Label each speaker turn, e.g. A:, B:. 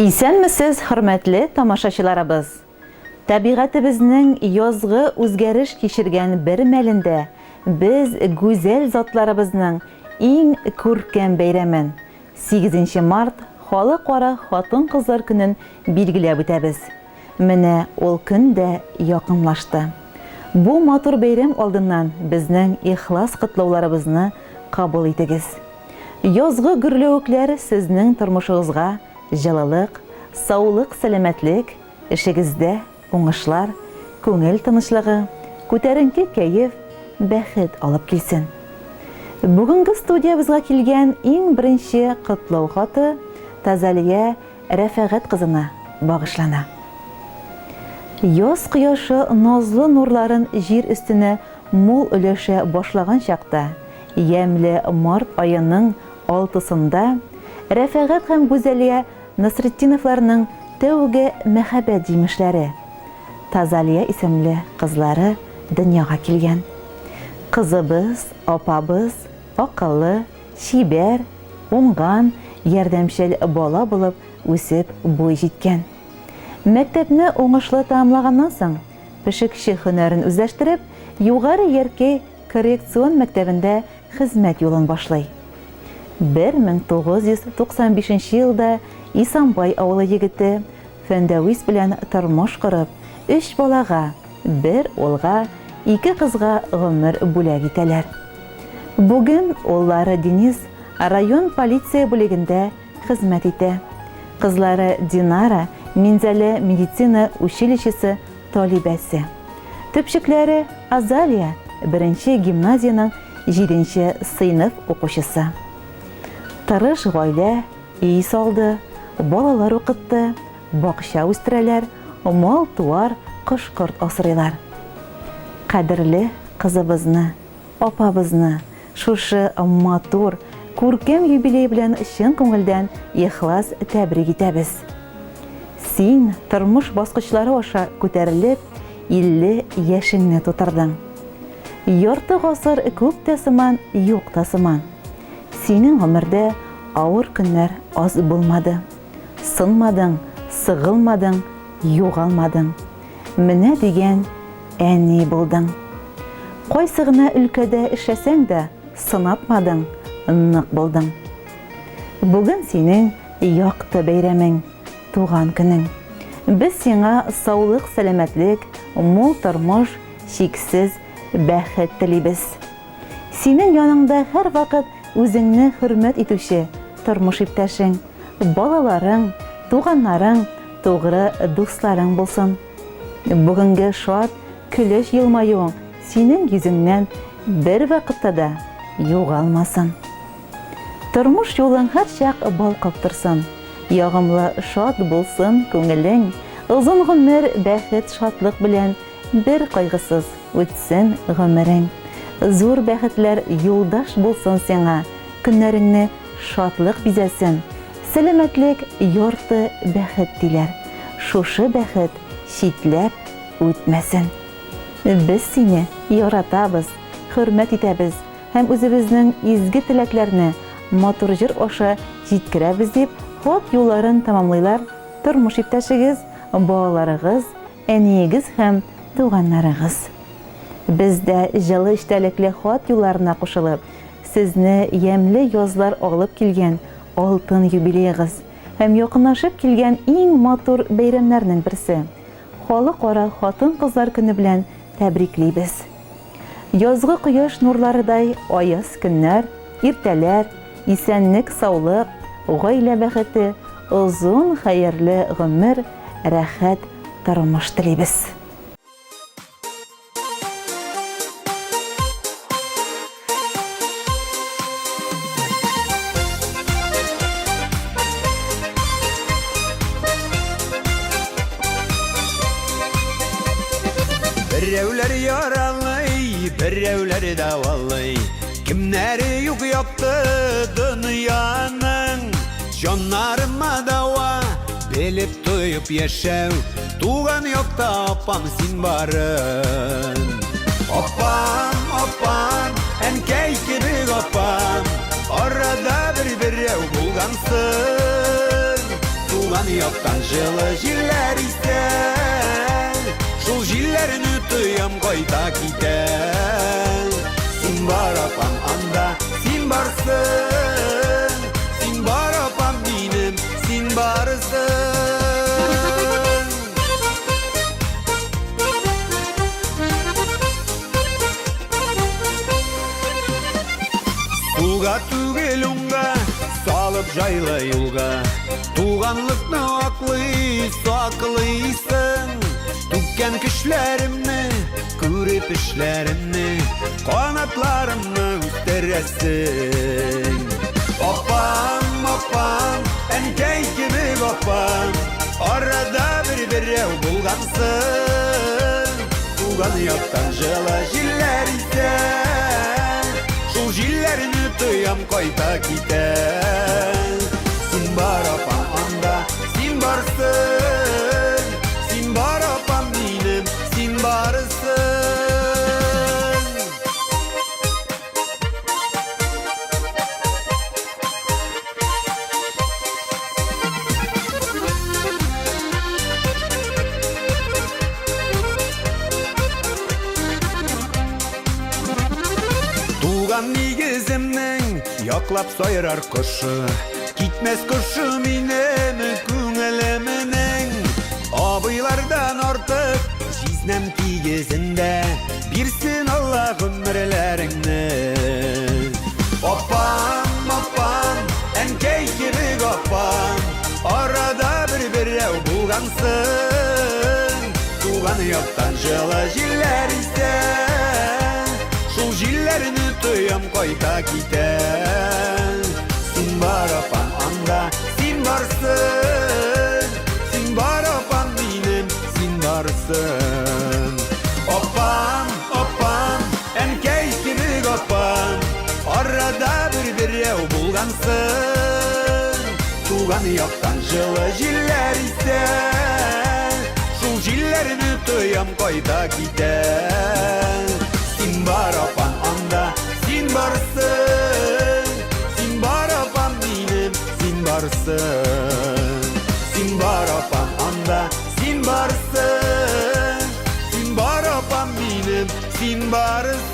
A: Исәнмесез, хөрмәтле тамашачыларыбыз! Табигатебезнең язгы үзгәреш кичергән бер мәлендә без гүзәл затларыбызның иң күркәм бәйрәмен, сигезенче март Халыкара хатын-кызлар көнен билгеләп үтәбез. Менә ул көн дә якынлашты. Бу матур бәйрәм алдыннан безнең ихлас котлауларыбызны кабул итегез. Язгы гөрләвекләр сезнең тормышыгызга җылылык, саулык-сәламәтлек, эшегездә уңышлар, күңел тынычлыгы, күтәренке кәеф, бәхет алып килсен. Бүгенге студиябезгә килгән иң беренче котлау хаты Тазалия Рәфәгать кызына багышлана. Яз кояшы назлы нурларын җир өстенә мул өләшә башлаган чакта, ямьле март аеның алтысында Рәфәгать һәм Гүзәлия Насретдиновларның тәүге мәхәббәт җимешләре, Тазалия исемле кызлары дөньяга килгән. Кызыбыз, апабыз, акыллы, чибәр, уңган, ярдәмчел бала булып үсеп буй җиткән. Мәктәпне уңышлы тәмамлаганнан соң, пешекче һөнәрен үзләштереп, Югары Яркәй коррекцион мәктәбендә хезмәт юлын башлый. 1995 нче елда Исанбай авылы егете Фәндәвис белән тормыш корып, өч балага, бер улга, ике кызга гомер бүләк итәләр. Бүген уллары Денис район полиция бүлегендә хезмәт итә. Кызлары Динара, Минзәлә медицина училищесы талибәсе. Төпчекләре Азалия, беренче гимназиянең җиденче сыйныф укучысы. Тырыш гаилә өй салды, балалар укытты, бакча үстерәләр, мал-туар, кош-корт асрыйлар. Кадерле кызыбызны, апабызны шушы матур, күркәм юбилей белән чын күңелдән ихлас тәбрик итәбез. Син тормыш баскычлары аша күтәрелеп, 50 яшеңне тутырдың. Ярты гасыр күп тә сыман, юк та сыман. Синең гомердә авыр көннәр аз булмады. Сынмадың, сыгылмадың, югалмадың. Менә дигән әни булдың. Кайсы гына өлкәдә эшләсәң дә, сынатмадың, нык булдың. Бүген синең якты бәйрәмең, туган көнең. Без сиңа саулык-сәламәтлек, мул тормыш, чиксез бәхет телибез. Синең яныңда һәрвакыт үзеңне хөрмәт итүче тормыш иптәшең, балаларың, туганнарың, тугры дусларың булсын. Бүгенге шат, көләч елмаюың синең йөзеңнән бервакытта да югалмасын. Тормыш юлың һәрчак балкып торсын, ягымлы, шат булсын күңелең, озын гомер бәхет, шатлык белән бер кайгысыз үтсен гомерең. Зур бәхетләр юлдаш булсын сиңа, көннәреңне шатлык бизәсен. Сәламәтлек ярты бәхет диләр, шушы бәхет читләп үтмәсен. Без сине яратабыз, хөрмәт итәбез һәм үзебезнең изге теләкләрне матур җыр аша җиткерәбез, дип хат юлларын тәмамлыйлар тормыш иптәшегез, балаларыгыз, әниегез һәм туганнарыгыз. Без дә җылы эчтәлекле хат юлларына кушылып, сезне ямьле язлар алып килгән алтын юбилеегыз һәм якынлашып килгән иң матур бәйрәмнәрнең берсе, Халыкара хатын-кызлар көне белән тәбриклибез. Язгы кояш нурларыдай аяз көннәр, иртәләр, исәнлек-саулык, гаилә бәхете, озын хәерле гомер, рәхәт тормыш телибез.
B: Берәүләр яралый, берәүләр дәвалый. Кемнәре юк якты дөньяның. Җаннарыма дәва, белеп тоеп яшәү. Туган якта апам син барын. Апам, апам, әнкәй кебек апам. Арада бер берәү булгансың. Туган Туган яктан җылы җилләр исә, шул җилләрне тоям кайта китә. Син бар, апам, анда, син барсың, син бар, апам, минем, син барсың. Сулга түгел уңга, салып җайлы юлга. Туганлыкны аклый, саклыйсың. Түккән көчләремне, күреп эшләремне, канатларымны үстерәсең. Апам, апам, әнкәй кебек апам, арада бер берәү булгансың. Туган яктан җылы җилләр исә, шул җилләрне тоям кайта китә. Син бар, апам, анда, син барсың, син бар, апам, минем, син барсың. Туган нигеземнең яклап сайрар кошы, китмәс кошы минем күңелемнең. Абыйлардан артык җизнәм тигезендә, бирсен Алла гомерләреңне. Апам, апам, әнкәй кебек апам, арада бер берәү булгансың. Туган яктан җылы җилләр исә, шул җилләрне тоям кайта китә. Син бар, апам, анда, син барсың, син бар, апам, минем, син барсың. Апам, апам, әнкәй кебек апам, арада бер берәү булгансың. Туган яктан җылы җилләр исә, шул җилләрне тоям кайта китә. Син бар, апам, анда, син барсың, син бар, апам, минем, син барсың. Син бар, апам, анда, син барсың, син бар, апам, минем, син барсың.